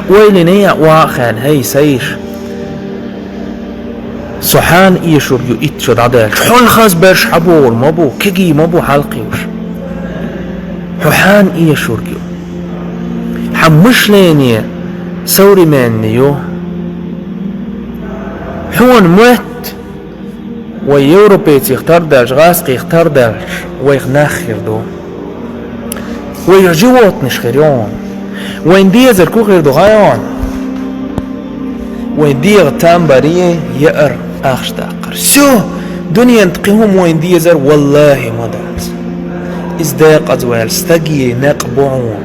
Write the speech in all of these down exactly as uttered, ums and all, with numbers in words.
Ойла йина а ваха хьайна, хӀай сайш. Со хьан эшург ю итт шу дӀадаьлча? Хьо хаза берш хьабогӀур ма бу, кегий ма бу хьалкхуьйш. Хьо хьан эшург ю? Хьан мышление современный ю? Хьона моьтту вай европейцех тардаьлча, гӀазкхех тардаьлча, вайх нах хир ду. Вай животныйш хир ю хьона. Вайн дезар ку хир ду хьона? Вайн дегӀа там баре, яар, ахча даккхар. Всё, дуьнен тӀа кхин хӀума вайн дезар валлахӀи ма дац. Иза декъаза ваьлла стаге некъ бу хьона.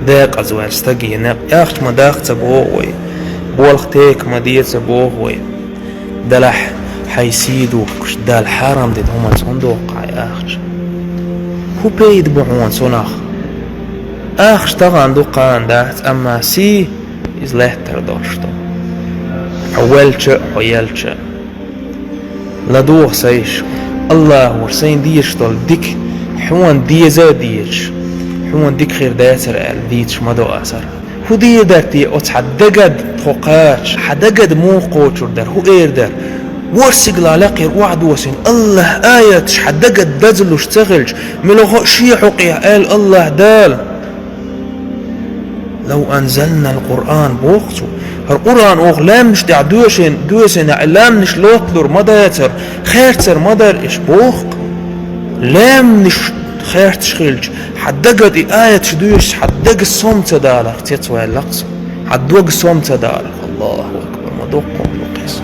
Декъаза ваьлла стаге некъ. Ахча ма даккха ца боху вай. Болх тека ма де ца боху вай. Делахь хьайн сий духкуш, Дала хьарам дина хӀуманца хӀунда дохку хьайн ахча? ХӀун пайда бу хьона цунах? Ахча тахана ду, кхана дац, амма сий, иза лаьттара долуш ду. Хьо велча а, хьо елча а. ЛадогӀа, сайш, АллахӀо сайн дезаш долу дика хьуна деза а дезаш, хьуна дика хир дацара аьлла, дийцаш ма до аса. ХӀун дийр дара те оцу хьан дагад тхо кхача? Хьан дагад муха кхочур дара? ХӀун эр дара? Ворсигала лекхера охьадосийна АллахӀан аяташ хьан дагад дазлуш ца хилча, мила хо шен хьокъехь аьлла АллахӀ Дала: «Лав анзалнал Къуръан», боху цо. ХӀара Къуръан оха лаьмнаш тӀехь доьшина, доьсина, и лаьмнаш лотталур ма дацара, херцар ма дара иш, боху. Лаьмнаш херцаш хилча, хьан дагад и аяташ доьшуш, хьан дага сом ца даларх цецваьллакх со. Хьан дага сом ца даларх. АллахӀу акбар, ма доккха хӀума ду-кх иза.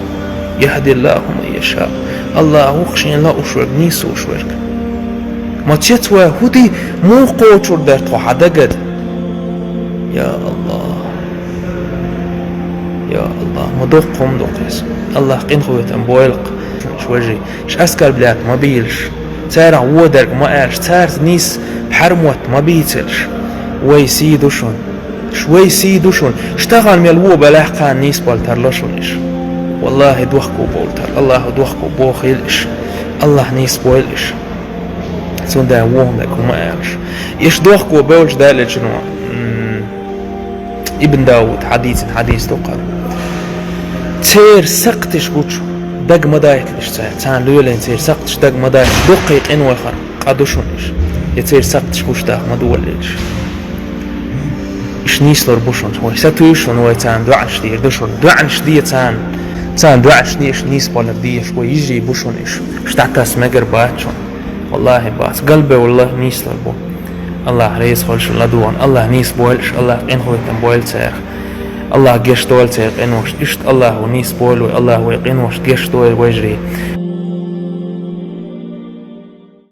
«ЯхӀдиллахӀу ман яшаъ». АллахӀ ву-кх шена лууш верг, нийсош верг. Ма цецваьлла хӀун ди, муха кхочур дара тхо хьан дагад? Я АллахӀ! Я АллахӀ! Ма доккха хӀума ду-кх иза. АллахӀ къинхетам бойла-кх, вежарий. Ша оскорблять ма бийлаш. Царах вон дерг ма алаш, цаьрца нийса пхьармотт ма бийцалаш. Вай сий ду шуна. Ш-, вай сий ду шуна. Ш-, тахана мел вон белахь, кхана нийса болу тарло шуна иш. ВаллахӀи, дохко болу тарло. АллахӀа дохко бохийла иш. АллахӀ нийса бойла иш. Цундела вон дерг хӀума алаш. Иш дохко бевлча далечуьнга, м, Ибн Дауд хьадийцина хьадис ду-кх хӀара. Церан сакхташ гучу дага ма дайталаш цара. Царна лелийна церан сакхташ дага ма дайталаш. Дуккха къинойх къа ду шуна иш. Я церан сакхташ гучу даха ма долалаш. Иш нийслур бу шуна. Вай сатуьйсу шуна, вай царна доӀанаш дийр ду шуна. ДоӀанаш де царна. Царна доӀанаш де, иш нийса болар дезаш вай йижарий бу шуна иш. Ш-, дӀатасса мегар бац шуна. ВаллахӀи, бац. Галбевлла нийслур бу. АллахӀ реза хуьлда шуна ладогӀарна. АллахӀ нийса бойла иш, АллахӀ къинхетам бойла царах. АллахӀ гечдойла церан къиношна. Иштта АллахӀа нийса бойла вай, АллахӀа вай къиношна гечдойла, вежарий.